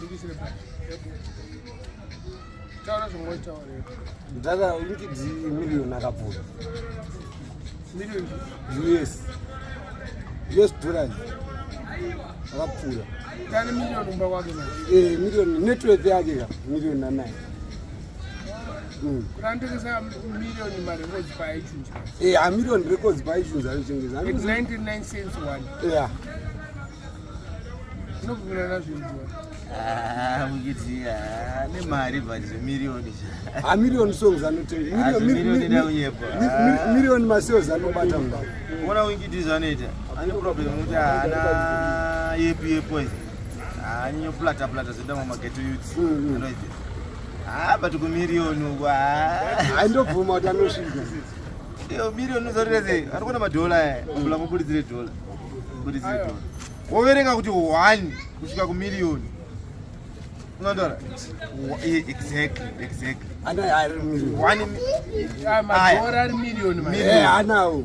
Ndikuisire pa. Taura zvongotaura. Mdhara Winky D million akapfuura. Million US. US dollars. Akapfuura. Tani million kumba kwake manje. Eh, million net worth yake ka million na 9. Kurandikisa million marecords pa iTunes. Eh, a million records pa iTunes anochengesa. At 99 cents one. Yeah. Unobvumira nazvo izvo. Ah, Winky ah, nemari but zvemiriyoni. A million songs anotenga. Ah, zvemiriyoni ndakunyepa. Million masales anobata mudhara. Ona Winky D zvanoita. Ane problem yekuti haana yepu yepu idzi. Haanyanyo plata plata zvinoita mamageto youths. Anoita. Ah, but kumiriyoni uku ah. Aindobvuma kuti anosvika. Iyo miriyoni unozoita sei? Ari kuona madhola aya. Kula muburitsire dhola. Buritsire dhola. Woverenga kuti 1 kusvika kumiriyoni. Unondora? Exactly, exactly. Ana ari million. One Ah, madhora ari million manje. Eh, anawo.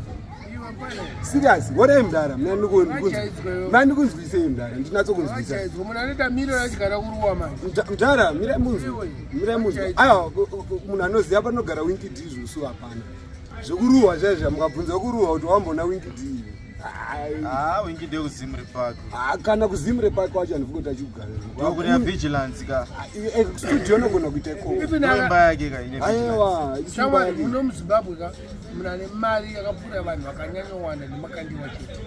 Iwe pane. Serious, what mdara? Mina Vachaidzwa iwe. Mina ndikunzwisei mdara, ndinatsokunzwisa. Vachaidzwa munhu anoita million achigara kuruwa manje. Mdara, mirai munzwe. Iwe. Mirai munzwe. Vachaidzwa. Aiwa, munhu anoziva panogara Winky D zvosu hapana. Zvekuruwa chaizvo, mukabvunza kuruwa kuti wambona Winky D. Ai, Ah, Winky D kuZimre Park. ah, kana kuZimre Park wacho handifungi kuti achikugara. Ndokune vigilance ka. Studio anogona kuita ikoko. Even Ndoimba yake ka ine vigilance. Aiwa, isimba Shamwari yake. muno muZimbabwe ka munhu ane mari yakapfuura vanhu vakanyanyowanda nemakandiwa chete.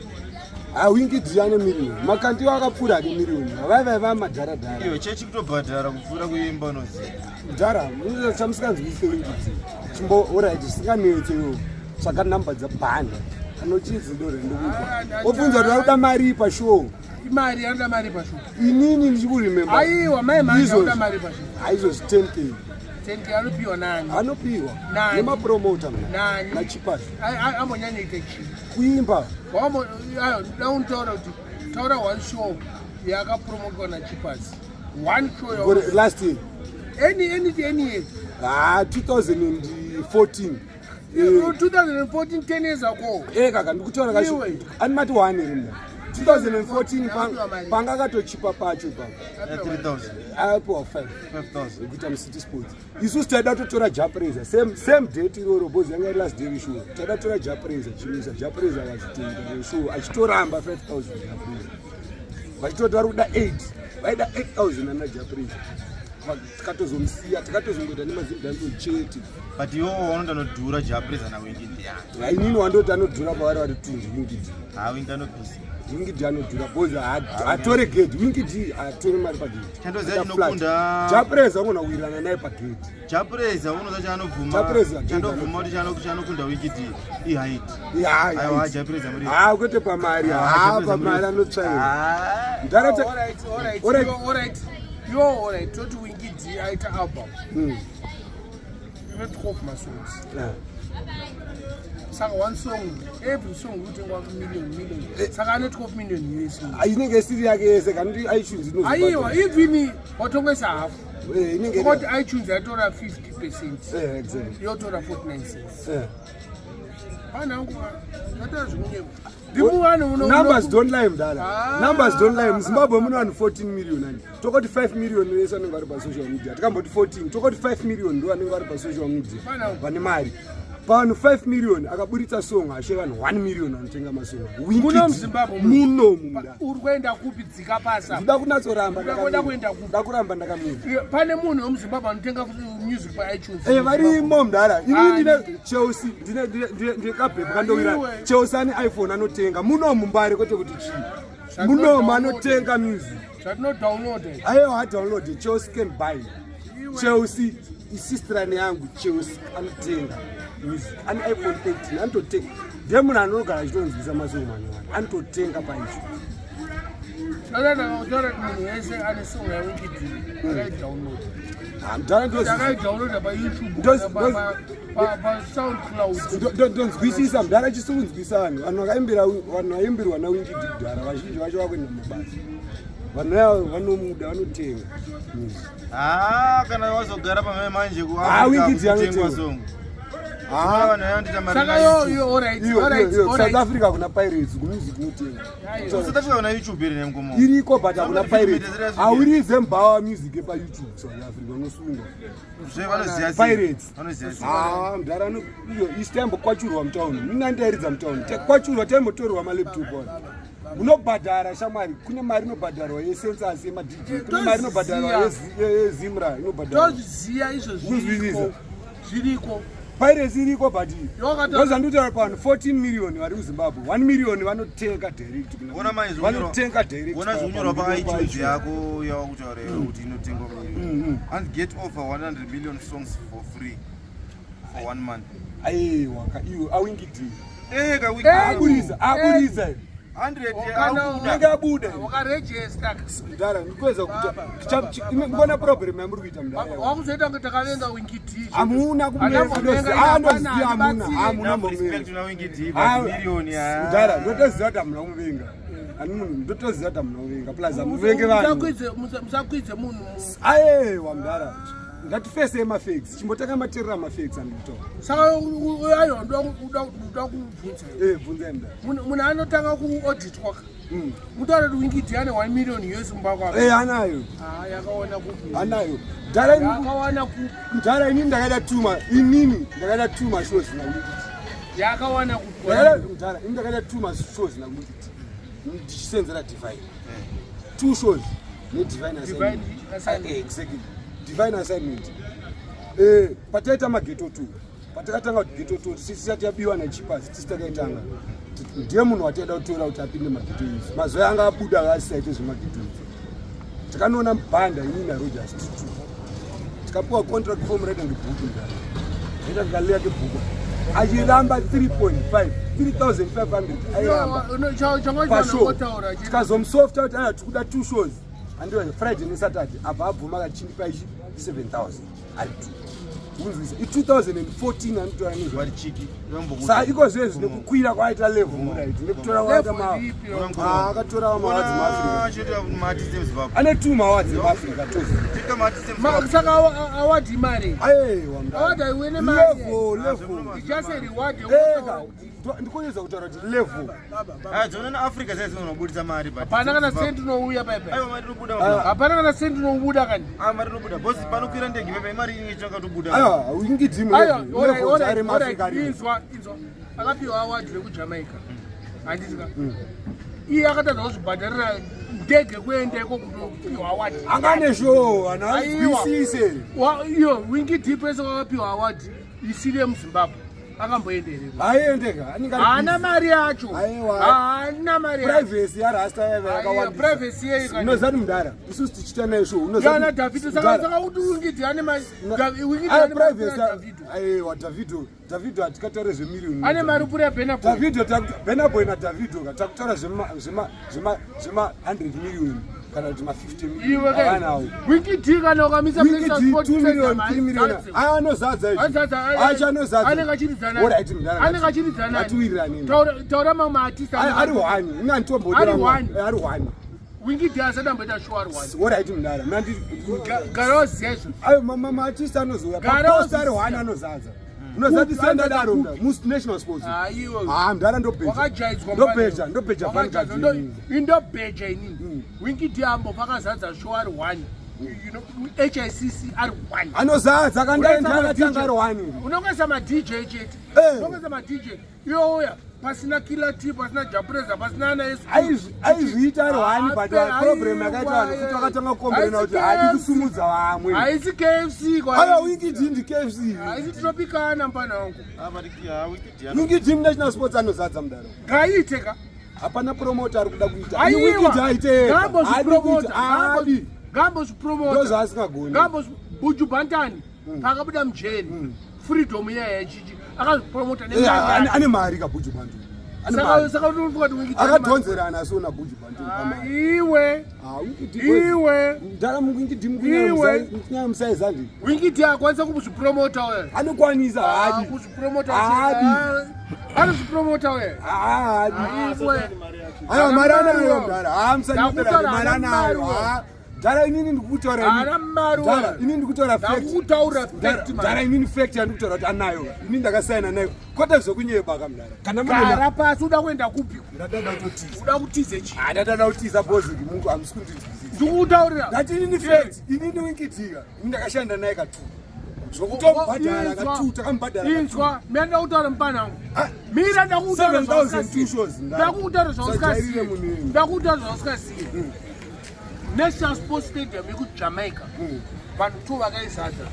Ah, Winky D ane million. Makandiwa akapfuura ake million. Vai vai madharadhara. Iyo chechi kutobhadhara kupfuura kuimba unoziva. Mudhara, munoziva chamusikanzwise Winky D. Chimbo, alright, zvisinganetse iwo. Tsvaka namba dzabhanda. Anochinzi dore ndikupa. Obvunza kuti vakuda mari pashow. Imari anoda mari pashow. Inini ndichikuremember. Aiwa, mai manje Izvozvi. anoda mari pashow. Haizvozvi 10K. 10K anopiwa nani? Anopiwa. Nani? Nemapromota mna. Nani? Nachipas. Ambonyanyoita chii? Kuimba. Wambo ayo dauntaura kuti taura one show yakapromotwa nachipas. One show ya Gore last year. Any year. Ah, 2014. Eh, 2014 10 years ago. Eh kaka ndikutaura kacho. Iwe. Animati one here mna. 2014 Apiwa mari. panga akatochipa pacho ipapo. 3000, Apiwa 5. 5000. Kuita muCity Sports. Isusu taida kutotora Jah Prayzah same same date iroro because yanga iri last day reshow. Taida kutora Jah Prayzah chimisa Jah Prayzah akazvitenda reshow achitoramba 5000 Jah Prayzah. Vachitoti vari kuda 8. Vaida 8000 ana Jah Prayzah. Tikatozomusiya takatozongoita nemaZimdancehall chete. But iwo unoda anodhura Jah Prayzah na Winky D. Inini wandoti anodhura pavari vari tunzi Winky D. Ah, Winky anopisa. Winky D anodhura because hatore gate. Winky D hatore mari pagate. Chandoziva chinokunda- Jah Prayzah unogona kuwirirana naye pagate. Jah Prayzah unoza chaanobvuma. Jah Prayzah, Chandobvuma kuti chanokunda Winky D iheight. Ya, Aiwa, ya. Jah Prayzah muri. Ah, kwete pamari. Ah, Ah, Jah Prayzah pamari muri. anotsvaira. Ah. Mdara All right, all right. All right. Yo, all right. Yo, all right. Toti Winky D aita album. Ine 12 masongs. Yeah. Saka one song, every song unotengwa million million. Saka ane 12 million US. Ah, inenge isiri yake yese kana kuti iTunes inozobhadhara. Aiwa, even watongesa half. Eh, inenge Kuti iTunes yatora 50%. Eh, exactly. Yotora 49 cents. Eh. Pana hangu zvatoa zvikunyepa. Ndimuwani uno Numbers don't lie mdala. Ah. Numbers don't lie. MuZimbabwe mune vanhu 14 million ani. Tokoti 5 million vese vanenge vari pasocial media. Tikamboti 14, tokoti 5 million ndo vanenge vari pasocial media. Pana. Vane mari. Pavanhu 5 million akaburitsa song hashe vanhu 1 million vanotenga masong. Winky Muno D. muZimbabwe muno mudala. Uri kuenda kupi dzika pasa? Ndoda kunatsoramba Uda ndakamira. kuenda kupi? Ndoda kuramba ndakamira. Pane munhu wemuZimbabwe anotenga music paitunes. Eh, varimo mdara. Ini Ah, ndine Chelsea, ndine kabhebhi kandowira. Iwe. Chelsea ane iPhone anotenga. Muno mumbare kwete kuti chii. Muno anotenga music. Zvatinodownload. Aiwa download Chelsea can buy. Chelsea isistrani yangu Chelsea anotenga music. Ane iPhone 13 anototenga. Ndiye munhu anogara achitonzwisa masongo manyowani. Anototenga paicho. Taura kuti munhu wese ane song yaWinky D akaidownload. Ah, mdara ndozi- Akaidownloada paYouTube, paSoundCloud. Ndonzwisisa mudhara chisi kunzwisa vanhu vanhu vakaimbira vanhu vaimbirwa naWinky D kudhara vazhinji vacho vakuenda mumabasa vanhu ava vanomuda vanotenga music. Ah, kana wazogara pamai manje ku Ah, Winky D Africa kutengwa anotenga. song. Ah. Vanhu vanoita mari Saka na yo YouTube. yo alright, Iyo, alright, iyo, iyo. South alright. Africa kuna Pirates kumusic inotenga. South Africa kuna YouTube here nemgomo. Iriko but hakuna Somebody Pirates. fit Hauridze mbhawa music yepaYouTube South Africa unosungwa. Zve vanoziva sei? Pirates. Vanoziva sei? Ah, mdhara ano iyo isi taimbokwachurwa mutauni. Mina ndairidza mutauni. Takwachurwa taimbotorerwa malaptop aya. Unobhadhara shamwari, kune mari inobhadharwa yecensus yemaDJ, kune mari inobhadharwa yeZimra inobhadharwa. Tozviziya izvo Kuzwisisa. zviriko. Zviriko. Pirates iriko but Yokata- ndozvandikutaura pano 14 million vari kuZimbabwe, 1 million vanotenga direct kuna- Ona manje zvinyorwa- vanotenga direct Ona zvinyorwa pa- pa iTunes pa- yako yawakutaura iwe kuti inotengwa million. And get over 100 million songs for free for one month. Aiwa ka iwe aWinky D. Eh ka wiki. Aburiza, aburiza. 100 Kana- aukuda. Unenge abuda. Wakarejista. Mdara, ndikuweza kuta. Baba, baba, Mbona problem yamuri kuita mdara? Wakuzoita kunge takavenga Winky D. Hamuna Hamuna kumenga. Ah, ndoziva hamuna, hatibatsire. hamuna Enough respect mumenga. una Winky D Ah, but million ya. Mdara, ndotoziva kuti hamuna kumuvenga. Ani munhu ndotoziva kuti hamuna kuvenga. Plus hamuvenge vanhu. Musakwidze munhu. Aiwa mdara. Ngatifese mafakes. Chimbotanga materera mafakes andikutora. Saka aiwa ndoda kubvunza. Eh, bvunzai mdara. Munhu anotanga kuauditwa ka. Mutaura kuti Winky D ane 1 million US mumba kwake. Eh, anayo. Ah, yakawana kupi? Anayo. Mdara ini Yakawana kupi? mdara inini ndakaita tuma inini ndakaita tuma shows na Winky D. Yakawana kupi? Mdara ini ndakaita two shows na Winky D. Ndichisenzera Divine. Two shows nedivine Divine assignment. assignment. Eh, exactly. Divine assignment. Eh, pataita mageto two. Patakatanga kuti ghetto two tisati yabiwa nachipas tisi takaitanga. Ndiye munhu wataida kutora kuti apinde mageto izi. Mazuva anga abuda asisaite zvemageto izi. Takanoona bhanda inini naRogers titu. Tikapiwa contract form raita ngebhuku mdara. Raita ndikaleya kebhuku. Achiramba 3.5 3500 airamba pashow Changotaura tikazomusofta kuti aya tikuda two shows andiwa Friday neSaturday abva abvuma akachindipa ichi 7000 ari two kunzwisa i2014 anotora nezva Vari chiki. sa iko zvezvi nekukwira kwaita level right nekutora kwaita ma Ah, akatora maawards muAfrica Chete maartist emuZimbabwe. ane two maawards emuAfrica tozi Chete maartist emuZimbabwe. saka award imari. aiwa Award haiwene mari. level level It's just a reward yekutaura eka kuti ndikunyedza kutaura kuti level Ah, dzona naAfrica dzai dzinonobudisa mari but. hapana kana cent inouya paipai. Aiwa mari inobuda. Hapana kana cent inobuda kani. Ah, mari inobuda. Boss panokwira ndege pepe imari inenge ichanga tobuda. aiwa Winky D Aiwa, alright, level alright, ari muAfrica alright. Inzwa, inzwa. Akapiwa award rekuJamaica. Handiti ka? Iye akatadza kuzvibhadharira ndege kuendeko kutopiwa award. anga neshow vanhu Aiwa. vanzwisise Iyo Winky D pese wakapiwa award isiri yemuZimbabwe. Akamboendereko. aiendeka anenge ari Haana busy. mari yacho. Aiwa. Haana mari yacho. Privacy yarasta yaiva Aiwa, yakawandisa. privacy yei kani? Unozati mudhara isusu tichiita naye show unozati- Yana Davido saka Mudhara, saka kuti Winky D ane mari Winky D Aya, ane mari privacy pfuura Davido. aiwa Davido Davido hatikataure zvemiriyoni Ane mari pfuura Burna Boy. Davido Burna Boy naDavido ka takutaura zvema 100 million kana kuti ma50 Iwe million ke. avanawo Winky D kana ukamisa Winky Precious D Sport 2 million Stadium, 3 million haizadze. aya anozadza izvi Anozadza, acha anozadza anenge achiridza nani? Alright, mudhara, Anenge achiridza nani? ngatiwirirane. Taura mamwe artist Ari one ini handitombodera Ari one. ari one Winky D asati amboita show ari one. Alright mudhara mina ndi Gara waziya izvo. ayo maartist anozouya Gara papost ari waziya. one anozadza unozati Kupi, sendadaro anozadza munational sports Aiwa. ah mudhara ndobheja Wakajaidzwa ndobheja ndobheja Vanguard inini. Indobheja inini. Winky D ambofa akazadza show ari one. You know, HICC ari one. Anozadza kandaenda akatanga ari one. Unongoisa maDJ chete. Eh. Unongoisa maDJ iwouya pasina Killer T, pasina Jah Prayzah, pasina ana Yesu. Aizviita ari one but Ape, problem yakaita vanhu aiwa, futi vakatanga kukomberena kuti haisi hadi KFC. kusumudza vamwe. Haisi KFC kwa Aiwa Winky D ndi KFC. Haisi Tropicana mpana wangu. Ah, but ah, Winky D Winky D national sports anozadza mudaro. Ngaite ka. Hapana promoter ari kuda kuita. Aiwa. Winky D aite ega. Ngambozvipromota. Haadi. Ngambozvipromota. Ndozvaasingagoni. Ngambo Buju Bantani paakabuda mujeni freedom iyaya ichichi akazvipromota Eh, ane mari kaBuju Bantu. Ane mari. Saka unofunga kuti Winky D ane mari? Akadhonzerana asiona Buju Bantu pamari. Iwe. Ah, Winky D Iwe. mudhara Winky D Iwe. mukunyanya musaizandi. Winky D akwanisa kuzvipromota uyo. Anokwanisa haadi. Kuzvipromota. Haadi. Anozvipromota uyo. Haadi. Iwe. Aiwa mari anayo mudhara. Ha musanyepera Ndakutaura mari haana anayo. mari Ha. Dhara inini ndikutaura ini. Haana mari Dhara uyo. inini ndikutaura fact. Ndakutaura Dhara- fact, man. Dhara inini fact yandikutaura kuti anayo. Inini ndakasaina nayo. Kwete zvekunyeba kamdara. Kana munhu Gara pasi uda kuenda kupi? ndadada kutotiza. Uda kutize chii? Ah, ndadada kutiza boss mungu hamusi kundinzwisisa. Ndikutaurira. Ndati inini fact, inini Winky D ka. Inini ndakashanda naye katu. Zvokutobhadhara katu, takamubhadhara. katu. Inzwa, mina ndakutaura mupana wangu. Ah, Mira ndakutaura 7,000 two shows, ndara. Ndakutaura Usajairire zvausingazivi. munhu iyeye. Ndakutaura zvausingazivi. National Sports Stadium yekuJamaica. Vanhu two vakaizadza.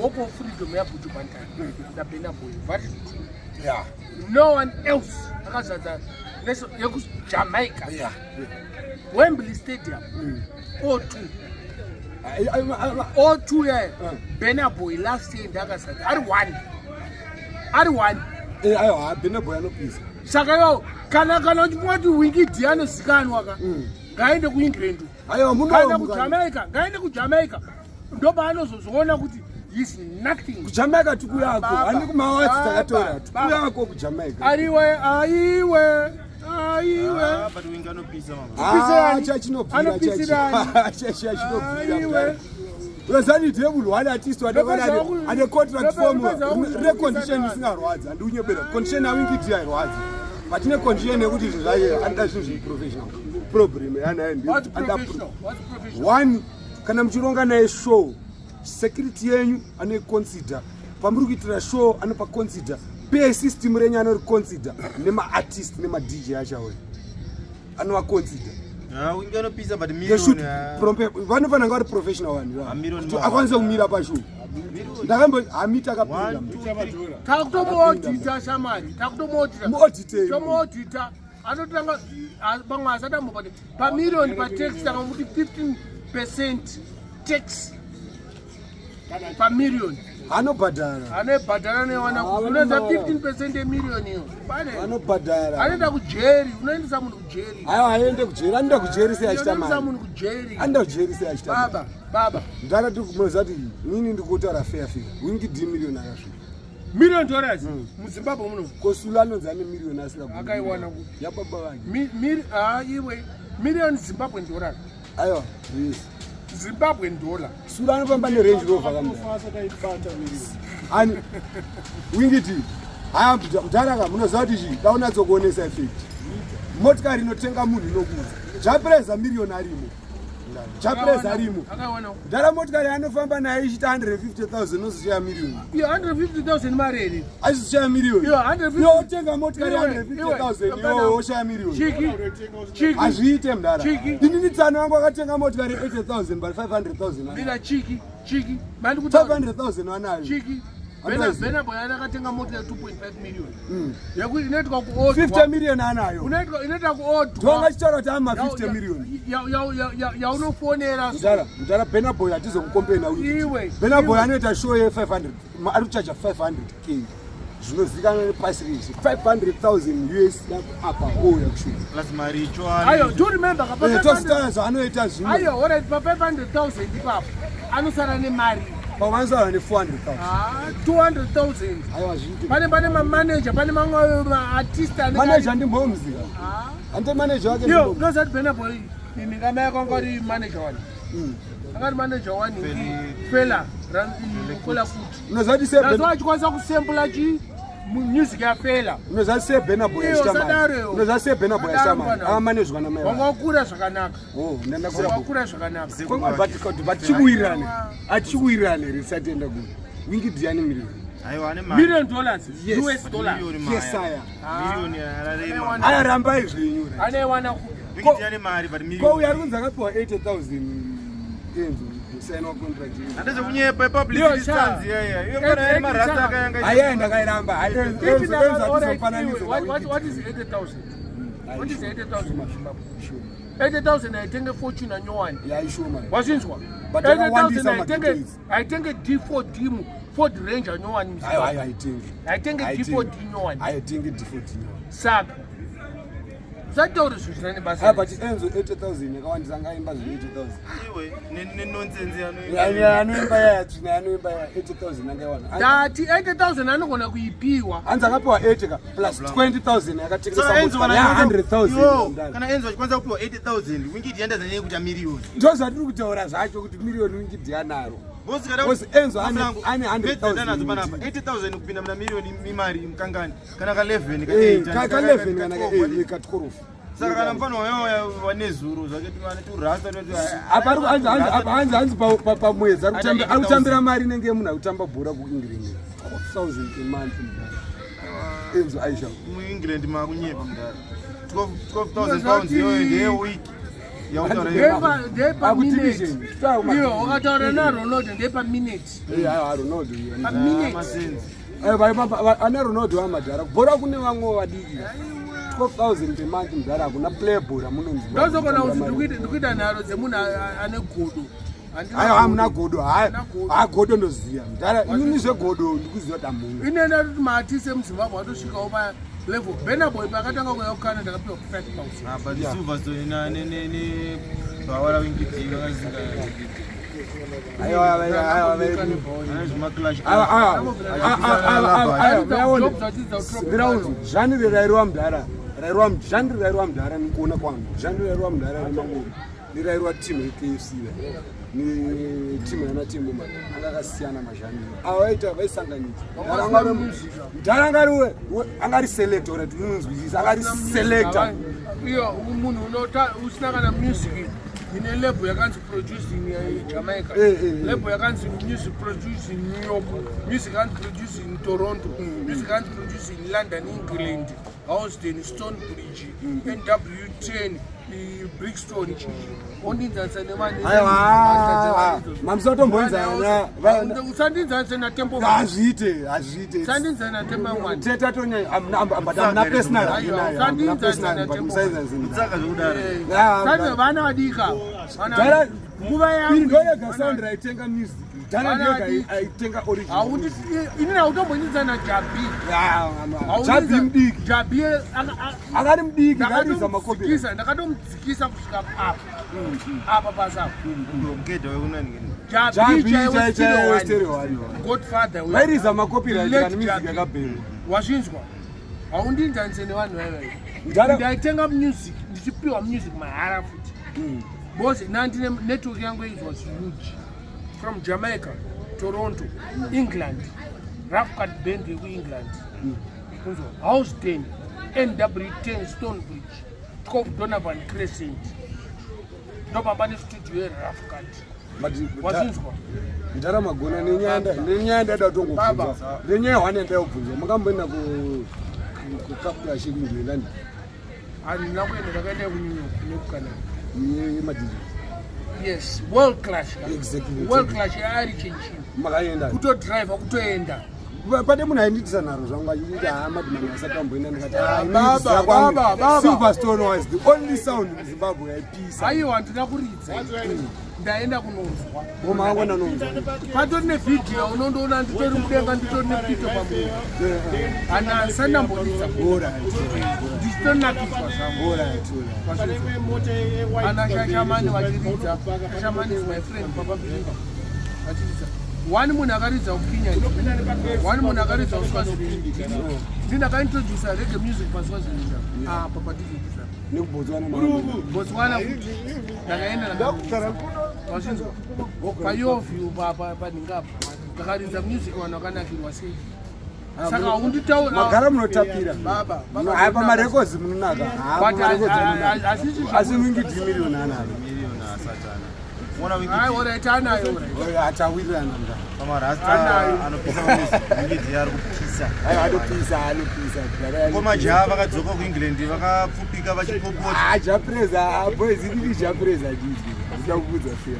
Hope of Freedom yaBuju Banton naBurna Boy. Vari two. Yeah. No one else akazadza yekuJamaica. Yeah. Wembley Stadium. O2. I- I- I- O2 yeah. Mm. Burna Boy last year ndakazadza. Ari one. Ari one. Eh, aiwa, Burna Boy anopisa. Saka yo kana uchifunga kuti Winky D anozikanwa ka ngaende kuEngland. Aiwa, Kana muno kuJamaica, ngaende kuJamaica. Ndopaanozozoona kuti he's nothing. kuJamaica tikuyako. Baba, Handi kumawadzi baba, takatora. baba. Tikuyako kuJamaica. Ariwe, aiwe, aiwe. Ah, but Winky anopisa mama. Ah, Anopisirani. chachinobvira Anopisirani. chachinobvira. Aiwe. Unozani devil one artist Ndopedza ku- ane contract form ndopedza ku- recondition isingarwadzi handiunyebera condition yaWinky D hairwadzi but ine condition yekuti zvinhu zvaye anoda zvinhu zviri professional problem yanayo What's professional? What's professional? one kana muchironga naye show security yenyu anoiconsider pamuri kuitira show anopa consider pay system renyu anoriconsider nemaartist nemaDJ achauya anovaconsider. Ah, Winky anopisa but They should million. ah. vanofanira kunge vari professional vanhu ivava. Ah, million Kuti mava. akwanise kumira pashow. Million. Ndakambo hamita akapinda. One, two, three. Takutomuodita shamari, takutomuodita. Muauditei. Tomuodita. Anotanga pamwe asati ambobate pamiliyoni patax takamuti 15% tax pamiliyoni. Anobhadhara. Anobhadhara newana Ah, unoza vanobhadhara. 15% yemiliyoni iyo. Pane Anobhadhara. anoenda kujeri, unoendesa munhu kujeri. Aiwa, aende kujeri, anoenda kujeri sei achita Unoendesa mari? munhu kujeri. Anoenda kujeri sei achita mari? Baba, baba. Ndakati munoziva kuti inini ndikutaura fair figure. Winky D million akasvika. Million dollars muZimbabwe muno. Kosula anonzi ane million asingagumi. Akaiwana kupi? Yababa vake. Ah, iwe million Zimbabwean dollar. Aiwa, yes. Zimbabwean dollar. Sula anofamba neRange Rover kamudhara. Ani Winky D. Haya mudhara munoziva kuti chii? Daunatsokuonesa effect. Motikari inotenga munhu inokuudza. Japreza million arimo. Japreza arimo. Akaiwana. Mudhara motikari anofamba nayo ichiita 150,000 nozochaya million. Iyo 150,000 mari here? Achizochaya million. Iyo 150. Iwe otenga motikari Iwe, 150,000 iwe, iwe woshaya million. Chiki. Chiki. Hazviite mudhara. Chiki. Inini tsano yangu akatenga motikari 80,000 but 500,000 anayo. Bila chiki, chiki. Mandi kutaura. 500,000 wanayo. Chiki. Andozi. Burna Boy akatenga mota ya 2.5 million. Yekuti inoitwa kuodwa. 50 million anayo. Unoitwa inoitwa kuodwa. Tonga chitaura kuti ama 50 million. Yaunofonera. Mudhara, mudhara Burna Boy hatizomukompera naWinky. Iwe. Burna Boy iwe. anoita show ye500, ari kuchaja 500K. Zvinozikanwa nepasi rese. 500,000 US apa ouya kushow. Plus maricho. Ayo, do you remember ka pa 500 Tositaura zvaanoita zvimwe. Ayo, alright, pa 500,000 ipapo anosara nemari. Pavanosara ne400,000. Ah, 200,000. Aiwa zviite. Pane mamanager, pane mamwe maartist anenge Manager ndimbomuzika. Ah. Ante manager wake Iyo, ndimbomuzika. unoziva kuti Burna Boy ningamai akanga ari manager wani. Akari manager wani Fela, Fela Kuti. Unoziva kuti se That's why achikwanisa kusembula chi music yaFela. Unoziva se Burna Boy Iyo, achita mari. usadaro iwe. Unoziva se Burna Boy achita Usadaro mari. mwana. Akamanejwa namai Wanga vake. wakura zvakanaka. Oh, ndandakura. Wanga wakura zvakanaka. Kwangu but tichiwirirane. Achiwirirane risati enda kure. Winky D ane million. Aiwa ane mari. Million dollars, Yes. US dollar. Million maya. Yes, aya. Million yararema. Aya rambai zvenyu. Right? Anaiwana kupi? Winky D ane mari but Ko million. uyu ari kunzi akapiwa 80,000 enzo kusainwa contract. Handezvekunyepa Iyo, ipublicity sha. stands yeah. Iyo mwana yari marasta akayanga. Aya ndakairamba. Enzo If Enzo alright, atizofananidza iwe, what is 80,000? What is 80,000 muZimbabwe? 80,000 haitenge Fortuner nyowani. Yaishoma. Wazvinzwa? But 80,000 yakawandisa haitenge haitenge D4D mu Ford Ranger nyowani Ayo muZimbabwe. ayo haitengi. Haitenge D4D nyowani. Haitengi D4D nyowani. Saka Usataure zvinhu zvisina nebasa. Ah, but Enzo 80,000 yakawandisa angaimba zvine 80,000. Iwe nenonsense yanoimba. Anoimba yaya tsvina yanoimba yaya 80,000 angaiwana. Ndati 80,000 anogona kuipiwa. Hanzi akapiwa 80 ka plus 20,000 yakatengesa motokari ya 100,000. Kana Enzo achikwanisa kupiwa 80,000 Winky D andaza nyaya kuita miriyoni. Ndozvatiri kutaura zvacho kuti miriyoni Winky D anaro. Boss Enzo ane 100,000. Panapa 80,000 kupinda muna miriyoni imari mukangani. Kana ka 11 ka 8 eh, ka 11 kana ka 8 ka 12. Saka kana mfano wewe wanezuro zvake tumane turasta toti apa ari hanzi hanzi apa hanzi hanzi pa pa mwedzi ari kutambira ari kutambira mari inenge yemunhu ari kutamba bhora ku England 12000 a month mudhara. Enzo Aisha mu England makunyepa mudhara 12000 pounds iyoyo ndeye week yautaura iyoyo Ndepa minute. Iyo wakataura na Ronaldo ndepa minute. Eh, Ronaldo iyo. Pa minute. Masenzi. Eh, ana Ronaldo vamadhara bhora kune vamwe vadiki 12000 per month mudhara hakuna player bhora munonzi ndozogona kuti ndikuita nharo dzemunhu ane godo aiwa hamuna godo ha godo ndoziva mudhara inini zvegodo ndikuziva kuti hamuna ini enda kuti maartist emuzimbabwe atosvikawo pa level Burna Boy paakatanga kuuya kuCanada akapiwa 5000 ah, but Silverstone na ne ne ne bhawara Winky D vakazinga Zvanire rairwa mudhara rairwa zvanire rairwa mudhara nikuona kwangu zvanire rairwa mudhara remangoma nerairwa timu yeKFC netimu yana timu anga akasiyana mazhanire ava vaita vaisanganidza mudhara angari angari selector ora tinonzwisisa angari selector iyo munhu usina kana music ine label yakanzi produced in Jamaica, eh, eh, eh. label yakanzi music produced in New York, music yakanzi produced in Toronto, music yakanzi produced in London, England, Houston, Stonebridge, NW10, Brixton, ondinzanisa nevanhu. Aiwa, mamusatomboenzana. Usandinzanise naTempo. Hazviite, hazviite. Usandinzanise naTempo mwana. Teta tonya amna but amna personal Usandinzanise amna personal but naTempo. musainzanise. Mutsaka zvekudaro. Sasa vana vadika. Dara Nguva yangu. Iri ndoyega sound raitenga music. Dara ndoyega aitenga original. Haundi inini hautombonyidza naJabi. Jabi mudiki. Jabi akari mudiki akariza makopi. Ndakatomudzikisa kusvika apa. Apa pasa. Mugedha wekunani ngeni. Jabi chaiwo chaiwo stereo one. Godfather. Vairiza macopyright Late kana music Jabi. yakabhengwa. Wazvinzwa? Haundinzanise nevanhu vaivai. Mudhara Ndaitenga music ndichipiwa music mahara futi. Because nandine network yangu it was huge. From Jamaica, Toronto, England, Rough Cut Band yekuEngland. Kunzwa House 10, NW10 Stonebridge, 12 Donovan Crescent. Ndopamba nestudio yeRough Cut. Wazvinzwa? Mudhara magona nenyaya nenyaya ndaida kutongobvunza. Nenyaya hwane ndaida kubvunza. Makamboenda ku kuCup Clash yekuEngland? Handina kuenda, ndakaenda kuNew York nekuCanada. YemaDJ. Yes, World Clash. Exactly. World Clash yaari chinchini. Makaenda. Kutodrive kutoenda. Pane munhu aindiitisa nharo zvangu achiti haa madhimani asati amboenda ndikati Ah, baba, baba, baba. Silverstone was the only sound in Zimbabwe yaipisa. Aiwa, handina kuridza. Ndaenda kunonzwa. Ngoma yangu ndanonzwa. Patori nevhidhiyo unondoona nditori mudenga nditori nepito pamunhu. Hana sandamboridza. Ndichitonakidzwa zvangu. Alright, alright. Ana Shashamani vachiridza. Shashamani is my friend, Papa Bilimba. Vachiridza. One munhu akaridza kuKenya. One munhu akaridza kuSwaziland. Ndini ndakaintroduce reggae music paSwaziland. Ah, Papa DJ. NekuBotswana. Botswana futi. Ndakaenda ndakaridza. Wazvinzwa? PaYoview panhingapa. Ndakaridza music vanhu vakanakirwa sei. Saka unditaura Magara munotapira. Baba, Hayi pamarekodzi munonaka. But Asi Winky D million anaro. Miriyoni asatana. Ona Winky Hayi D. alright anayo alright. Achawirirana mudhara. Pamarasta Anayo. anopisa music. Winky D ari kupisa. Hayi anopisa anopisa. Ngoma java vakadzoka kuEngland vakapfupika vachipopota. Ah, Japreza, boys, inini Japreza ndizwi. Ndida kukudza fair.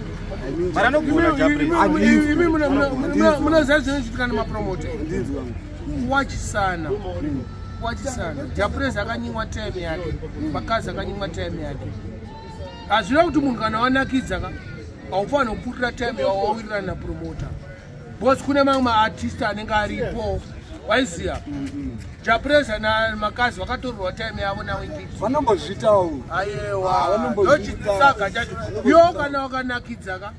I mean, Mara anogona Japreza. Imi munoziva zvinoitika nemapromoter. Ndinzwi wangu. Kuwachisana. Kuwachisana. Japreza akanyimwa time yake. Bakazi akanyimwa time yake. Hazvina kuti munhu kana wanakidza ka haufaniri kupfuurira time yawawirirana napromoter. Because kune mamwe maartist anenge aripo. Waiziya Jah Prayzah namakazi vakatorerwa time yavo naWinky D. Vanombozviitawo. Ayewa, Ah, vanombozviita. ndochisaga chacho. Yo kana wakanakidza ka,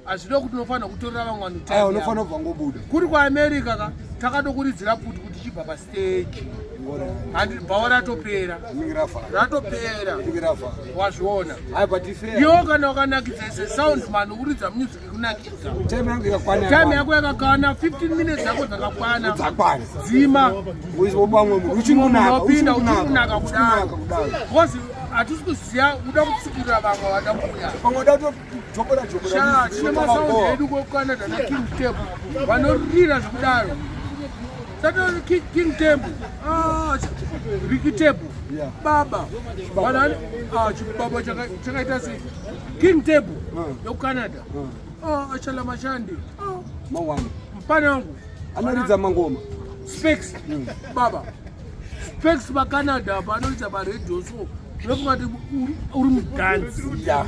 hazvida kuti unofanira kutorera vamwe vanhu time Aya yavo. unofanira kubva ngobuda. Kuri kuAmerica ka, takatokuridzira pfuti kuti chibva pastage. Ngora. Handi bhawa ratopera. Rinenge rafara. Ratopera. Rinenge rafara. Wazviona. Hayi but ifair. Yo kana wakanakidza is a sound man ukuridza music kunakidza. Time yangu yakakwana. Time yako yakakwana 15 minutes dzako dzakakwana. Dzakwana. Dzima. Uizwa pamwe munhu uchiri kunaka. Unopinda Uchiri uchiri kunaka kunaka kudaro. kudaro. Because hatisi kuziva uda kutsikirira vamwe vada kuuya. Pamwe uda kutojobora jobora. Sha, tine masaundi edu kuCanada na King Temple vanorira zvekudaro. Sato King Temple, ah, Ricky Temple, Yeah. baba vanhu ah, chibaba chakaita sei? King Temple yokuCanada, ah, Achala Mashandi, ah, Mawani. mpana wangu Anoridza mangoma. Specs, baba Specs paCanada apa anoridza paredhiyo, so unofunga kuti uri mudhanzi. Yeah.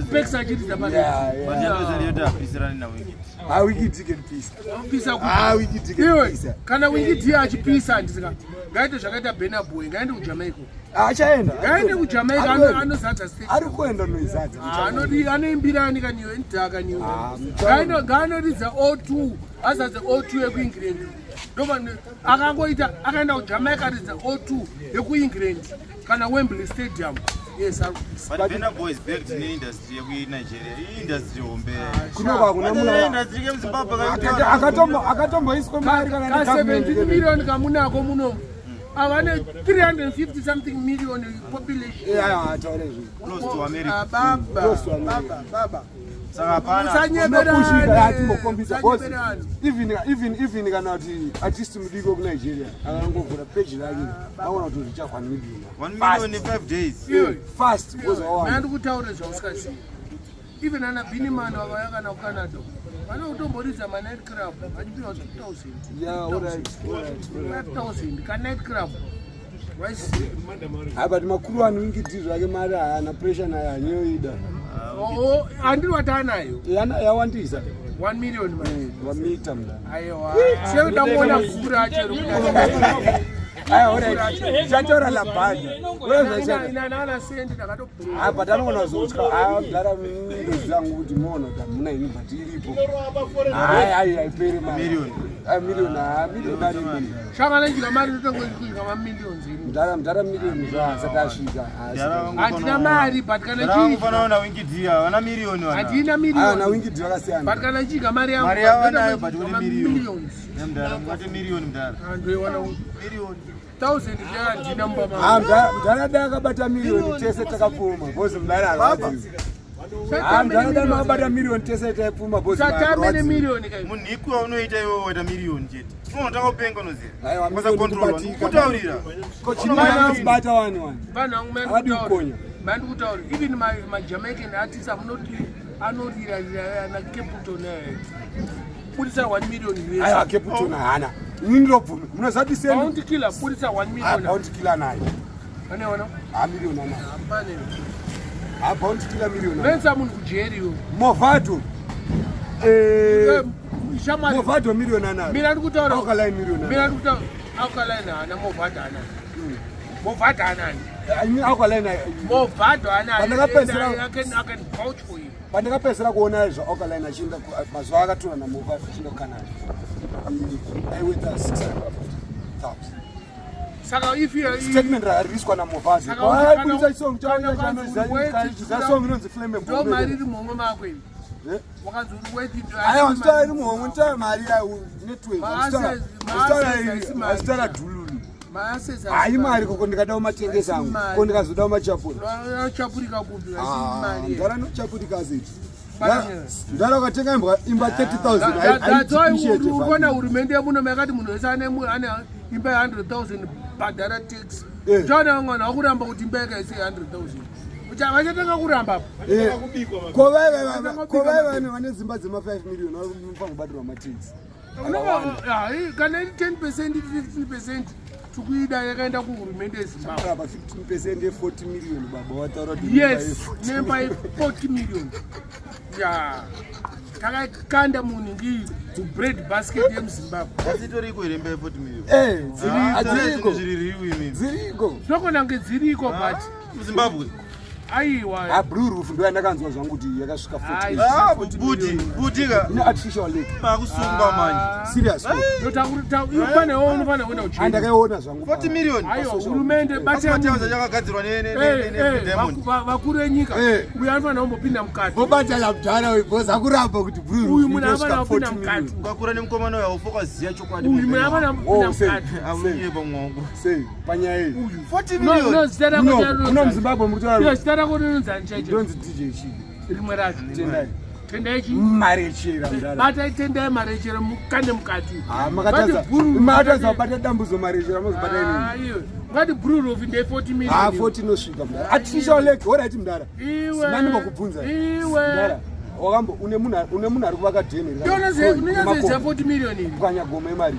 Specs achiridza paredhiyo. Yeah, yeah. But yoti hapisirani naWinky D. Ah, Winky D can peace. Pisa. Ah, Winky D can Iwe peace. kana Winky D achipisa, handisika ngaite zvakaita Burna Boy, ngaende kuJamaica. Achaenda. Ngaende kuJamaica, Ari kuenda. anozadza stage. Ari kuenda noizadza. Ah, anoimbira ani kaniwe ndhaka niwe? Ah, muchaona. Ngaanoridza O2, azadze O2 yekuEngland. Ndobva akangoita akaenda kuJamaica, aridza O2 yekuEngland kana Wembley Stadium, yes, ari kupisa. But Burna Boy is backed neindustry yekuNigeria. Iindustry hombe. Kunova kuna muna. Industry yemuZimbabwe. Akatomboiswa mari kana Ka 17 negovernment. million kamunako munomu, avane 350 something million population. Yeah, yeah, taura izvi. Close to America. Ah, baba. Close to America. Baba, baba. Saka hapana. Unopushika, hatimbokombisa boss. Usanyeberane. Even kana kuti artist mudiki wekuNigeria akangovhura page rake, aona kuti zvicha 1 million. 1 million in 5 days. Iwe. Fast because wawana. Mandikutaure zvausingazivi, even ana Binimani vakauya kana kuCanada, vanokutomboridza manight club vachipiwa 2000. Yeah, all right. 5000 kanight club, waisiya? Ah, but makuru anu Winky D zvake mari haana pressure nayo, hanyoida. Handiri wati anayo. Yawandisa. 1 million mani. Wamita mna. Aiwa, sekuda kuona bhuku racho. Aya, alright. Chataura labhadha. Wewe Inana sendi ndakatobhuru. Ah, but anogona kuzotya. Ah, mdara, ndoziva hangu kuti muona kuti hamuna ini, but iripo. Hayi, hayi, haiperi mari. Million. Ah, million, ah, million arimo. Shakana mari totongoidya mamillions ini. Mdara, mdara, million zvaasati asvika. Handina mari, but kana chii Kufanana naWinky D, havana miriyoni vana. Handina Ah, na million. Winky D vakasiyana. But kana chidya mari yangu, Mari yavo nayo, but uri million. millions. Mdara, mungati miriyoni mdara. Andoiwana. Miriyoni. Thousand handina mumba Ah, mangu. mdara dai akabata miriyoni tese takapfuma because mdara arwadziwa. Ah, mdara dai makabata miriyoni tese taipfuma because Satame arwadziwa. nemiriyoni kai. Munhikwi waunoita iwewe, waita miriyoni chete, unotanga kupenga, unoziva. Aiwa, Kwasa miriyoni control. kubatika. Kutaurira. Chinobata wani wani. Vanhu vangu, Havadi kukonya. mandikutaura, even maJamaican artists amunoti anorira rira ana Capleton, budisa 1 million US. Aiwa, Capleton haana. Ini ndinobvuma. Munoziva kuti seni Bounty Killer, budisa 1 Ah, million. Bounty Killer nayo. Aneona. Ha, miriyoni anayo. Hapane. Ha, Bounty Killer miriyoni anayo. Venza munhu kujeri iwe. Movado. Shamwari. Movado miriyoni anayo. Mina ndikutaura. Alkaline miriyoni Mina anayo. ndikutaura, Alkaline haana, Movado anayo. Movado anani? Ini Alkaline Movado anayo. I can vouch for him. Pandakapedzisira kuona zvaAlkaline achienda mazuva akatora naMovado achienda kuCanada, aiweta 650,000. Saka if you Statement rakariswa naMovado. Saka Aibudisa chisong kana ukanzi uri worth song inonzi Flame. Ndo mari iri muhomwe mako iyi. Wakanzi uri worth it. Aiwa, nditaura iri muhomwe, nditaura mari network. Maassets haisi mari. Azitaura dhululu. Maassets. Hayi, mari koko ndikadawo matengesa angu, Haisi mari. ko ndikazodawo machapura. Chapurika kupi? Haisi mari. Mdara nochapurika azeti. Pane- Mdara, ukatenga imba 30,000 That's why haidipishete. urikuona hurumende yemuno yakati munhu wese ane imba ye100 000 bhadhara tax. Uchaona vamwe vanhu vakuramba kuti imba yakaise 100 000, vachatanga kuramba apa. Ko vai vane dzimba dzema5 million vanofanira kubatirwa matax. Kana iri 10%, 15% tikuida yakaenda kuhurumende yeZimbabwe. Apa 15% ye40 million, baba, wataura kuti Yes, nemba ye40 million ya takakanda munhu ngii. Bread basket yemuZimbabwe. Asi itoriko here imba ye40 million? Eh, Ah, dziriko. Zviri real imimi. Dziriko. Zvinogona kunge dziriko but MuZimbabwe. aiwa. Ah, Blue Roof ndo yandakanzwa zvangu kuti yakasvika 48. Ah, buti, buti ka. Ine artificial lake. Makusungwa manje. Serious. Panewo unofanira kuenda kuchina. Andakaiona zvangu. 40 million. Aiwa, hurumende Asimatauza chakagadzirwa ne ne ne ne diamond. vakuru venyika Eh. uyu anofanira kumbopinda mukati. Vobata yamudhara uyu because akuramba kuti Blue Roof Uyu munhu inosvika anofanira kupinda 40 million. mukati. Ukakura nemukomana uyo haufa ukaziya chokwadi. Uyu munhu anofanira kupinda Oh, sei. mukati. Aunyepa mwangu. Sei panyaya iyi. 40 No, million. no, zita rako Muno charinonzi- muno muZimbabwe muri Iyo, kutaura zita rako rinonzani chaicho? ndonzi DJ Chidi. Rimwe racho. Tendai. Tendai chii? Marechera mudhara. Batai Tendai Marechera mukande mukati. Ah, makatadza. Ngati bhuru- Makatadza kubata dambudzo Marechera mozobata Ah, inini. iwe. Ngati Blue Roof ndeye 40 million. Ah, 40 inosvika mudhara. Artificial lake, alright mudhara. Iwe. Simani mbokubvunza. Iwe. Mudhara, wakambo une munhu une munhu ari kuvaka dheni. Unonyatsoziva 40 million iri. Kupwanya gomo emari.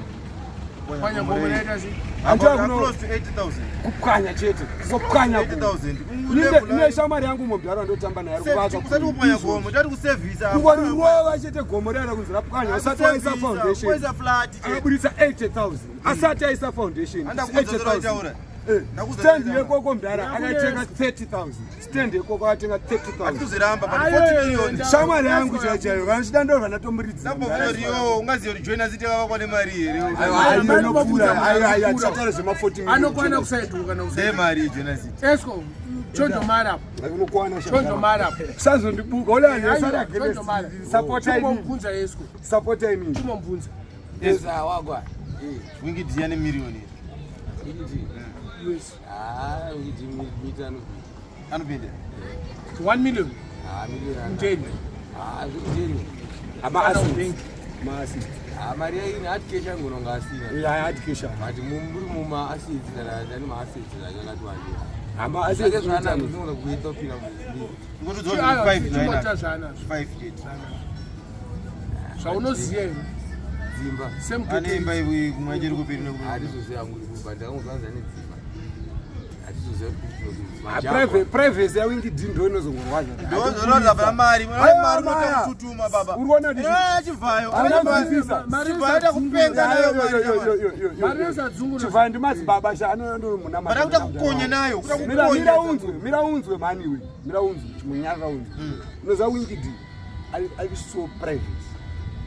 Pwanya gomo raita sei? Handiwa About kuno close to 80,000. kupwanya chete. Kuzopwanya gomo. 80,000. Ine shamwari yangu umwe mudhara wandotamba naye ari kuvaka. Usati kupwanya gomo, tati kusevhisa. Kungorova chete gomo riya kunzi rapwanya usati waisa foundation. Kuisa flat chete. Akabudisa 80,000 asati aisa foundation. Andakuudza 80,000. zvataura. Eh, Ndakuudza stand zvataura. yekoko mudhara akatenga 30,000. Stand yekoko akatenga 30,000. Atuziramba but Ayo, 40 million. Shamwari yangu chaiyo chaiyo kana chida ndobva ndatomuridza. Ndambobvunza ungaziva kuti join us takavakwa nemari here? Aiwa, inopfuura. Aiwa, aiwa, tichataura zvema 40 million. Anokwana kusaiduka kana kusaiduka. Nemari join us. Esco, chondo mara apo. Aiwa, unokwana Chondo shamwari. mara apo. Usazondibuka, ole Aiwa, anhu chondo against. mara. Support inini. Chimomubvunza Esco. Support inini. Chimomubvunza. Esa wagwa. Wingi D ane million here. Wikiti. Yes. Ah, wikiti mitano. Anopinda. 1 million. Ah, million. Muteni. Ah, zvekuteni. Ama assets. Ma assets. Ah, mari yaini hati kesha ngononga asina. Yeah, hard cash. But muri muma assets kana ndani ma assets akati wande. Ama Zvake assets. zvaanazvo zvinogona kuEthiopia mbiri. Ngotodziwa kuti 5 Chimota naina. zvaanazvo. 5 chete. Zvaunoziva iwe. Dzimba. Same Ane imba iwe kumwe chiri kupiri nekumwe. Hatizoziva hangu kuti ndakangozvanza nedzimba. Hatizoziva kuti Ah, privacy yaWingi D ndo inozongorwadza. Ndozorwadza pana mari. Aiwa, Mari maya. unotokututuma baba. Uri kuona kuti- Eh, chivhayo. Hauna kunzwisisa. Chivhayo takupenga nayo mari. Mari yosadzungura. Chivhayo ndimadzibaba sha anondori Mari akuda kukonya nayo. Kuda Mira kukonya. mira unzwe, mira unzwe mani iwe. Mira unzwe, chimunyarira unzwe. Unoziva Wingi D ari ari so private.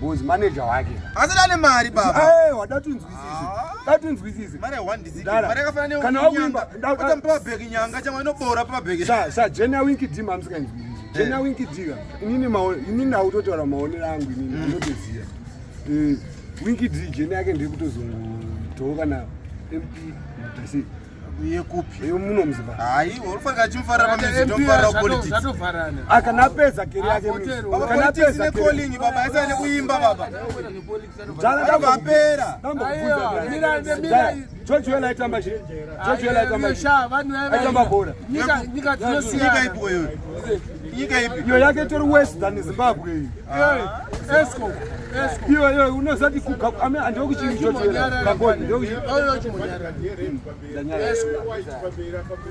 Because manager wake. Asi ane mari baba. Eh, wadatunzwisise. Datunzwisise. Mari ya 1 DC. Dara. Mari yakafanana Kana wakuimba, Wata bhegi nyanga chamwe inobora pa bhegi. Sa sa Jena Wingi D mamusikainzwisise. Jena Wingi D ka. Inini mao inini autotaura maonero angu inini ndinotoziva. Eh, Wingi D jena yake ndekutozongotoka kana MP mutasi. Yekupi? Iyo muno muZimbabwe. Hayi, unofanira chimufarira pa music, ndomufarira politics. Zvatovharana. Akana apedza keri yake Ah, music. voterwa. Baba Kana politics apedza ne keri. calling baba, yasa nekuimba baba. Jana Abva apera. Aiwa, mira- mira- George Weah aitamba chi? George Weah aitamba chi? Sha, vanhu vaya- Aitamba bhora. Nyika Nyika dzinosiyana. ipi iyoyo? Nyika ipi? Iyo yake itori worse than Zimbabwe iyi. Esco. Esco. Iyo iyo unozati kuga ame andiokuchi George Weah. Kagoni ndiokuchi. Oyo chimonyarara. Esco.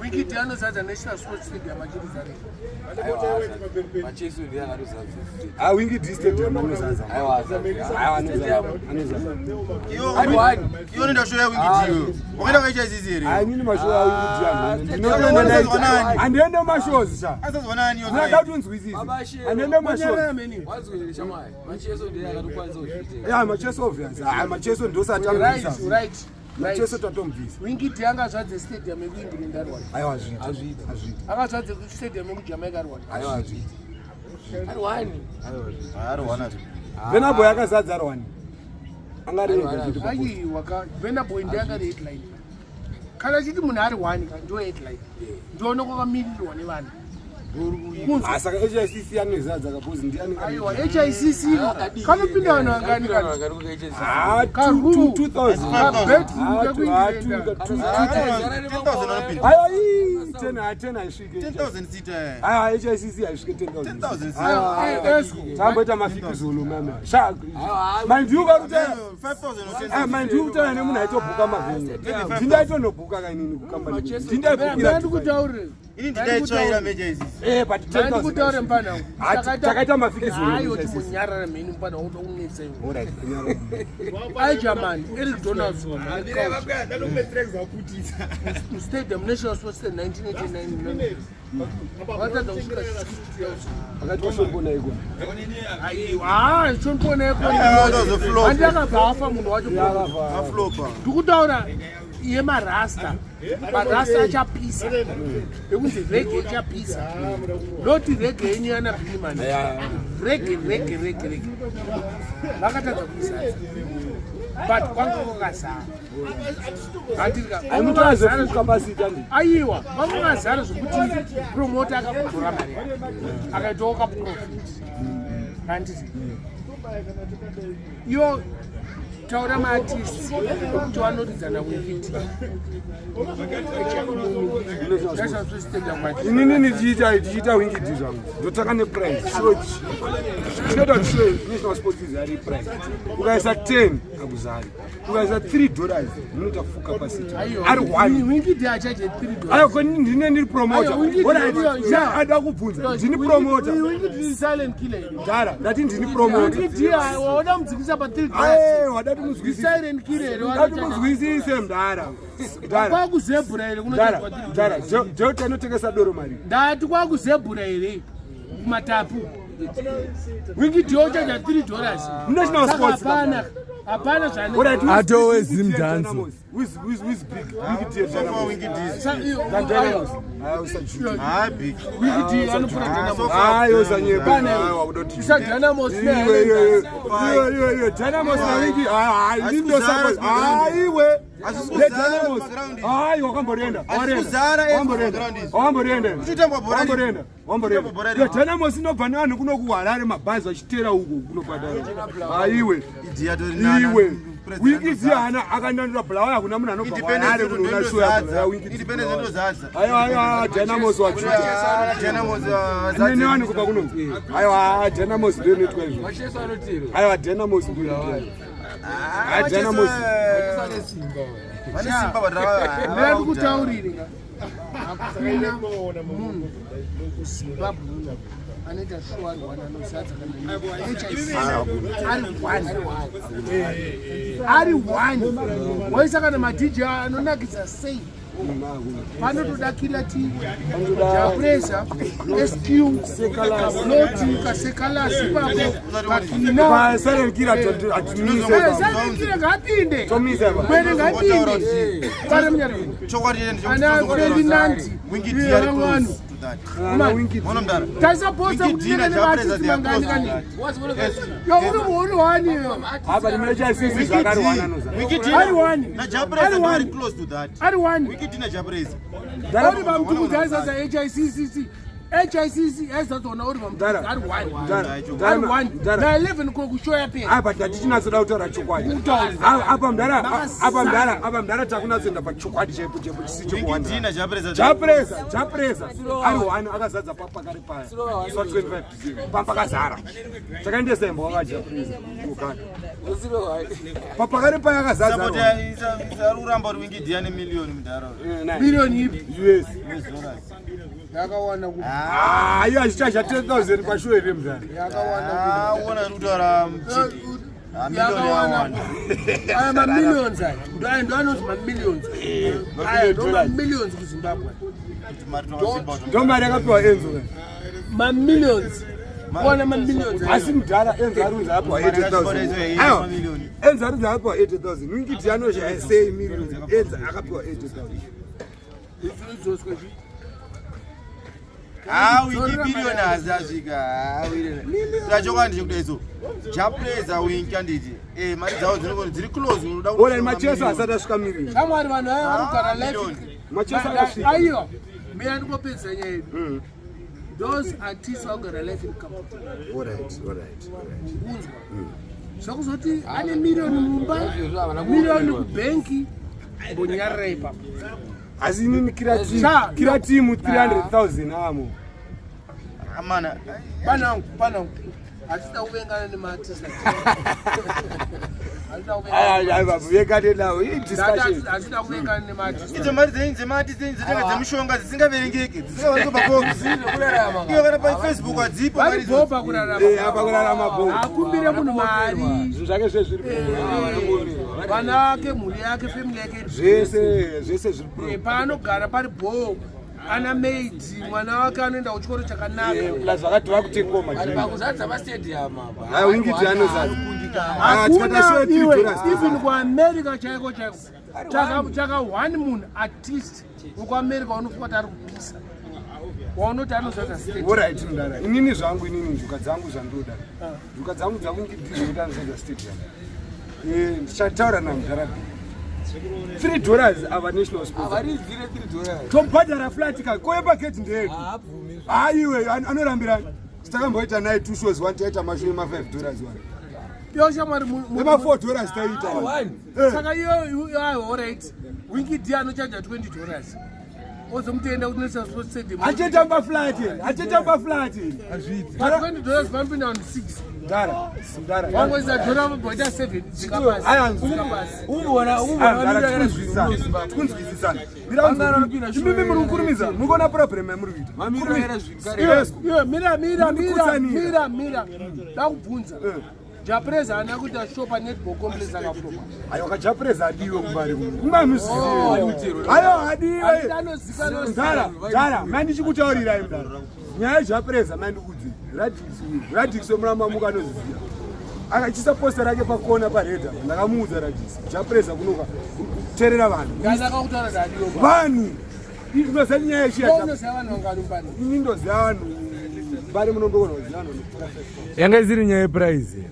Wingi D anozadza National Sports Stadium achiridza rei. Macheso ndiye akatozadza. Ah, Wingi D stadium anozaza. Aiwa, azadza. Aiwa anozaza. Anozaza. Iyo iyo ndio show ya Wingi D iyoyo. Wakaenda kaita izizi here? Ah, inini mashow a Wingi D anu. Ndinotoenda Saka ndaita. unozwa Andiende mashows sha. Asazwa nani iyo? Ndinoda kuti unzwisise. Baba Shero. Andiende mashows. Nyarara meni. Wazwere shamwari. Macheso ndiye akatokwanisa kuzviita. Yeah, macheso obvious. Ah, macheso ndosati Right, amubvisa. right. Macheso Right. tatomubvisa. Wingi D angazadze stadium yekuEngland ari one. Aiwa azviiti. Azviiti. Azviiti. Akazadze stadium yekuJamaica ari one. Aiwa azviiti. Ari one. Aiwa azviiti. Ari wana. Burna Boy akazadza ari one. Angari ega chete papost. Aiwa ka Burna Boy ndiye angari headline. Kana achiti munhu ari one ka ndo headline. Ndiona kwakamirirwa nevanhu. Kunzwa. Ah, saka HICC anozadza kapozi ndiani Aiwa HICC kanopinda vanhu vangani kana? Ah, Karu. 2000. Kabedroom Ah, kekuEngland. 10,000 anopinda. Aiwa, ii, 10 ah, 10 haisvike. 10,000 seat. Aiwa, HICC haisvike 10,000. 10,000 seat. Aiwa, Esco. tamboita mafikizolo mama. Sha, mind you varikuta 5,000 or Ah, 10,000. mind you kutaura nemunhu aitobhuka mavhenyu. Ndindaitondobhuka kainini kukambani. Ndindaibhukira. Ndikutaurire. Ini nditaitsvaira meja izizi. Eh, but 10,000 Ndikutaure mfana wangu. Ah, takaita mafikisi Hayi wewe, uthi sisi. munyarara mheni mfana uda kunetsa iwe. Alright, kunyarara. Aijaman, Eric Donaldson. Stadium National Sports Stadium 1989. Watadza kusvika 60,000. Akati washongona iko. Aiwa, chonipona Ah, ndozoflopa. Handi akabva afa munhu wacho. Yakafa. Maflopa. Ndikutaura yemarasta. Marasta achapisa. Yekunzi reggae ichapisa. Not reggae yenyu yana Billman. Reggae, reggae, reggae, reggae. Vakatadza kuisadza. But kwanga kwakazara. Handirika. Aimuti azofuka pasita ndi. Aiwa, kwanga kwakazara zvekuti promoter akakutora mari yake. Akaitawo kaprofit. Handiti. Yo taura maartist ekuti vanoridzana wikiti. National Sports Stadium wacho. Inini ndichiita tichiita wingi D zvangu. Ndotanga neprice. Sure. Chinoita kuti sure National Sports is ari price. Ukaisa 10 akuzari. Ukaisa 3 dollars munoita full capacity. Ari one. Wingi D achaje 3 dollars. Ayo ko ndine ndiri promoter. Ayo, Wingi D Alright, ndiyo- yeah, ada kubvunza. Ndini promoter. Wingi D is silent killer. Mdara, ndati ndini promoter. Wingi D waona mudzikisa pa 3 dollars. Aye, wadati muzwisise. Silent killer. Ndati muzwisise mdara. Mdara. Kwakuzebhura here Mdara, kunochajwa 3 mdara, dollars. Delta inotengesa doro mari. Ndati kwakuzebhura here kumatapu. Wingi D ochaja 3 dollars. National Saka Sports. hapana hapana zvaane. Alright, who is- Atowe who is Zim DF dance. Dynamos? Who is big? Big DF Dynamos. Wingi D. Sa- iyo- Than Dynamos. Ayo, usajute. Ah, big. Wingi D anopfura Dynamos. So far, Ayo, usanyepa. Pane. Ayo, wakudoti. Isa Dynamos Iwe, iwe, iwe. Iwe, iwe, iwe. Dynamos na Wingi. Ayo, ayo, Asi ndindo kuzara support. ground. Ayo, iwe. Asi Le kuzara Dynamos. ground. Ayo, wakamborenda. Asi Warenda. kuzara as Wamborenda. ground is. Wamborenda. Kuchitambwa bhora riri. Wamborenda. Wamborenda. Kuchitambwa bhora Yo, riri. Dynamos inobva nevanhu kuno kuHarare mabhazi vachiteera uko kunobhadhara. Aiwe. Idi yatori nana. Iwe. President Wingi ndozadza. hana akanandura Bulawayo hakuna munhu anobva Independence kuHarare kunoona show ya ndozadza. Wingi D. Independence ndozadza. Aiwa, aiwa, Dynamos wachuta. Ah, Dynamos, ah, Nene zadza. vanhu kubva kuno. Aiwa, Dynamos ndio inoitwa izvo. Macheso anotero. Aiwa, Dynamos ndio inoitwa izvo. Ah, Ah, Dynamos. Macheso ane simba. we. Vane simba but rava- Ndikutaurire nga hakuna munhu kuZimbabwe uno anoita shuwa ari one anozadza kana HIV ari one ari one waisa kana madj anonakidza sei panotoda killer t japresa sq loti kasekalasi ipapo kakina Pasare kira atimise. saikire ngapinde Tomisa ba. kwene ngapinde pane munyariro Chokwadi chete ndechekuti Ana tinozokotora Ferdinand, kuti Wingi D ari vamwe close to that. Ana Wingi D. Ona mdara. taisapota Wingi D kuti na tinenge Japresa nevaartist they are mangani close to kani that. yo uri muhuni wani iyo Apa ndimecha sisi Wingi D- zvakarwana noza. Wingi D Ari one. na Japresa Ari they are one. close to that. ari wani Wingi D na Japresa. uri pamutukudzi aizaza hicc hicc aizazoona uri pamutukudzi ari wani Mdara, ari mdara, wani mdara. na 11 kokushoya pera Apa tatichinatsoda kutaura chokwadi. Apa mdara, apa mdara, apa mdara takunatsoenda pachokwadi chaipo chaipo chisi Wingi D chokuwanda. na Japresa. Japresa, Japresa. Ari one akazadza papakari paya. Swa 25 Papakazara. Takaendesa imbwa wakajapresa. Uganda. Usiro wai. Papakari paya akazadza. Support ari one. ya- isa- ari kuramba kuti Wingi D ane million mudhara. Eh, nine. milioni ipi US. US dollars. yakawana ku Ah, iyo achichaja 10,000 pashow here mdara. yakawana Ah, uona ari kutaura mchiki. Ah, million yakawana yawanda. aya mamillions aya ndo ndo anonzi mamillions aya ndo mamillions kuzimbabwe Kuti mari tinozipa kuti- Ndo mari yakapiwa Enzo. ka. mamillions kuona mamillions aya. Asi mudhara Enzo ari kunzi apiwa Mari 80,000. yakapiwa Aiwa. mamillion. Enzo ari kunzi apiwa 80,000. Wingi D anoshaya sei million. Enzo akapiwa 80,000. Idzoswe chi Ah, Wingi billion hazi asvika. Ah, Wingi. Tachokwadi ndechekuti iso. Japresa Wingi anditi. Eh, mari dzavo dzinongori dziri close unoda kuti Ora Macheso asati asvika million. shamwari vanhu vaya vari kugara life Million. Macheso akasvika. aiwa mina ndikopedzisa nyaya yedu those artists vakugara life in comfort Alright, alright, alright. kunzwa zvakuzoti ane miriyoni mumba miriyoni kubhenki mbonyarira ipapo Asi inini kira team, Sha. kira team 300,000 amo. Amana. panangu panangu hatida kuvengana nemaartist. Idzo mari dzenyu dzemati dzenyu dzotenga dzemushonga dzisingaverengeke dzisingawanikwe pafox iyo kana pafacebook hadzipo mari idzodzo. Varibopa kurarama. Akumbire munhu mari. Zvinhu zvake zvese zviri Vana vake, mhuri yake, family yake. Zvese zvese zviri pro. Paanogara pari bhoo. Ana maid, mwana wake anoenda kuchikoro chakanaka. Plus vakati vakutengwa majini. Pakuzadza mastadium apa. Hayi Winky D anozadza. Hakuna iwe, even kuAmerica chaiko chaiko. Chaka one munhu artist wekuAmerica unofunga kuti ari kupisa. Waunoti anozadza stadium. Alright mdara. Inini zvangu inini njuka dzangu zvandoda. Njuka dzangu dzaWinky D zvekuti anozadza stadium. Ndichataura namdara B. $3 ava national sports. Havaridzire $3. Tobhadhara flat ka koye pagate ndeyedu. Haabvumi. Aiwe anorambira. Takamboita naye two shows one taita mashow ema $5 one. Yo shamwari Ema $4 taita. One. Saka iyo ayo alright. Winky D anochaja $20. Ozomutenda kuti National Sports Stadium. Achetamba flat. Achetamba flat. Pa $20 panopinda vanhu 6. Mdara, mdara. Wangoisa dhora voita 7 dzika pasi. Aya, Dzika pasi. Umboona umboona vamira zvinhu. Tikunzwisisana. Vangana vanopinda shure. Imimi muri kukurumidza, muri kuona problem yamuri kuita. Mamiro era zvinhu kare. Yes. Iwe mira mira mira Mundikutsanira. mira mira. Ndakubvunza. Jah Prayzah haana kuita show pa netball complex akaflopa. Ayo kaJah Prayzah adiwe kumbari kuno. Mumamizive. Ayo adiwe. Asi anozikanwa Mdara, mdara, mandichikutaurirai mdara. Nyaya yeJah Prayzah mandikudzi. Radix uyu, Radix wemuramba muka anoziziva. Akachisa poster rake pakona pareda. Ndakamuudza Radix. Jah Prayzah kunoka kuterera vanhu. Ngazi akakutaura kuti adiwe. Vanhu. Unoziva nyaya yechiya. Unoziva vanhu vangani mbani? Ini ndoziva vanhu. Mbari munombogona kuziva vanhu vanopfuura 5,000. Yanga isiri nyaya yeprice here?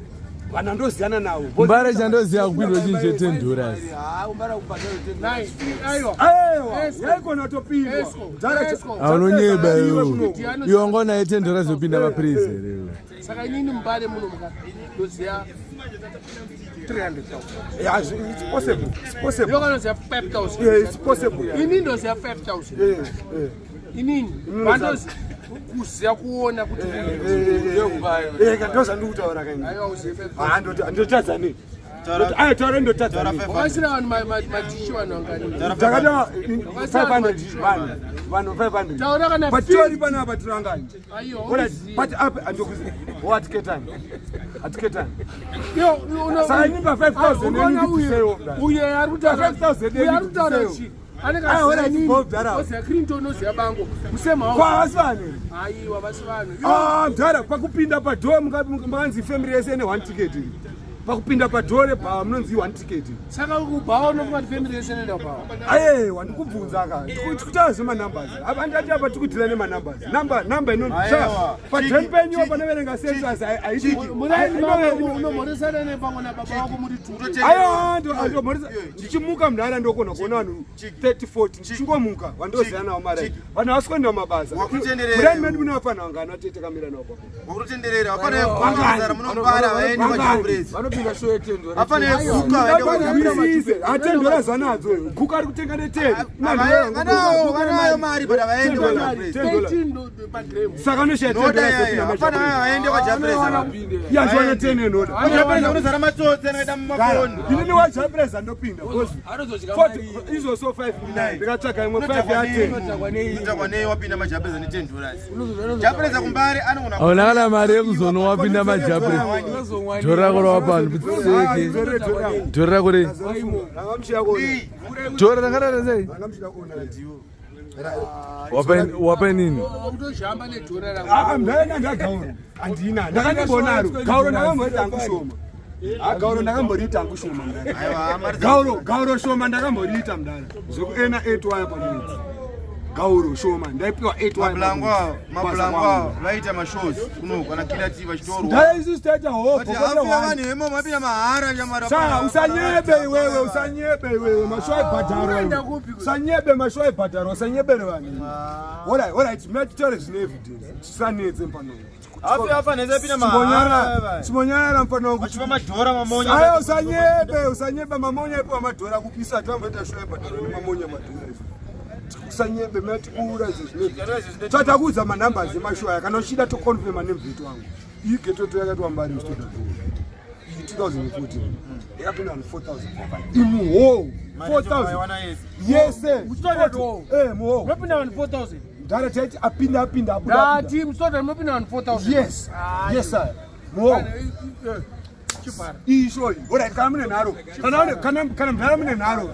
Vanhu andoziyana navo. Mbare chandoziva kupindwa chinhu che 10 dollars. Ah, umbara kubhadhara 10 Nine. Aiwa. Aiwa, Esco. yaigona topindwa. Esco. Mdara, Esco. Aunonyeba iwe. Ndiano- Iwe wanga unaye 10 dollars yopinda paprice here iwe? Saka inini mbare muno muka ndoziva 300,000. Yeah, it's possible. It's possible. Iwe kanoziva 5,000. Yeah, it's possible. Inini ndoziva 5,000. Yeah, yeah. Inini Inini vandozi kuziva kuona kuti Eh, eh, ndozvandikutaura kaini. aiwa uzive 5,000. Ah, ndotadza nei? Ayo taura ndotadza nei? Wakasira vanhu madhishi vanhu vangani? Takata 500 vanhu. Vanhu 500. Taura kana But tori panapa tirangani. Aiwa, Alright, unoziva. but apa andokuzi. Watiketani. Atiketani. Yo, Saka ini pa 5,000 unoona yenyu uyu ndibvisewo mdara. uyu ari kutaura 5,000 uyu yenyu ari kutaura ndibvisewo. chi anenge Ah, alright, aziva Bob Dara. oziva Clinton oziva bango musema Kwa vasi vanhu. aiwa vasi vanhu Ah, mdara pakupinda padhoo mukanzi family yese ine one ticket. Pakupinda padhoo rebhawa munonzi one ticket. Saka kubhawa unofunga kuti family yese inoenda kubhawa? Aiwa, ndikubvunza ka. Tikutaura zvemanumbers. Apa andati apa tikudhila nemanumbers. Number number inonzi Aiwa. pa10 penyu Chiki, panoverenga census haiti. Muraini mako unomhoresana nepango nababa vako muri tu. Aiwa, ndomhoresa. Ndichimuka mudhara ndokona kuona vanhu 30 40 ndichingomuka vandoziva navo mari. Vanhu havasi kuenda mumabasa. Wakutenderera. Muraini medu mune vafana vangani vatete kamira navo papo. Wakutenderera vafana vekugara munombara vaende kwaJah Prayzah. Vanopinda show ye 10 dollars. Vafana vekuguka vaende kwaJah Prayzah. Atendora zvanadzo guka ari kutenga ne10. Vanayo mari but havaendi kwaJah Prayzah. 13 pagram. Saka anoshaya Noda yaya. Vafana vaya vaende kwaJah Prayzah. Yazwana 10 enoda. KwaJah Prayzah kunozara matsotsi anoita mumafoni. Inini waJah Prayzah ndopinda because Anozodya mari. izvo so 5 ndikatsvaga imwe 5 ya 10. Unotakwa nei? Unotakwa nei wapinda maJah Prayzah ne 10 dollars. Jah Prayzah kumbari anogona Hauna kana mari yekuzonwa wapinda maJah Prayzah. Unozomwa nei? Dhori rako rawapano putseke. Dhori rako rei? Dhori rakarara sei? Wapa inini? Wakutoshamba nedhora rako. Ndaenda ndagauro handina ndakandimbonaro gauro ndakamboita hangu shoma. Gauro ndakamboriita hangu shoma mdara. Aiwa, mari Gauro gauro shoma ndakamboriita mdara. Zvekuena 8 waya pamwedzi. Gauro shoma ndaipiwa 8 waya. Mablango avo, mablango avo vaita mashows kuno kana Killer T vachitorwa. Ndai isusu taita hopo. But hafu yavanhu vemo mapinda mahara shamwari. Saka usanyebe iwewe, usanyebe iwewe, masho aibhadharwa. Unoenda kupi? Usanyebe masho aibhadharwa, usanyebere vanhu. Alright, alright, matitore zvine evidence. Tisanetse mfana. Hafu yafana isapinda mahara. Chimbonyarara mfana wangu. Vachipa madhora mamonya. Ayo usanyebe, usanyebe mamonya ipo madhora kupisa tamboita sho aibhadharwa nemamonya madhora izvo. Usanyebe matikuura izvo zvine. Tatakuudza manumbers emasho aya kana uchida toconfirma nemvito wangu. Iyi getoto yakati wambari usitoda. 2014 yakapinda vanhu 4500 imuhall 4000 yese. Eh, muhall mopinda vanhu 4000. Mudhara, taiti apinda apinda, abuda. Ndati musota mopinda vanhu 4000. Yes sir, muhall. Chivhara. Iyi show iyi, alright, kana mune nharo, kana mudhara mune nharo.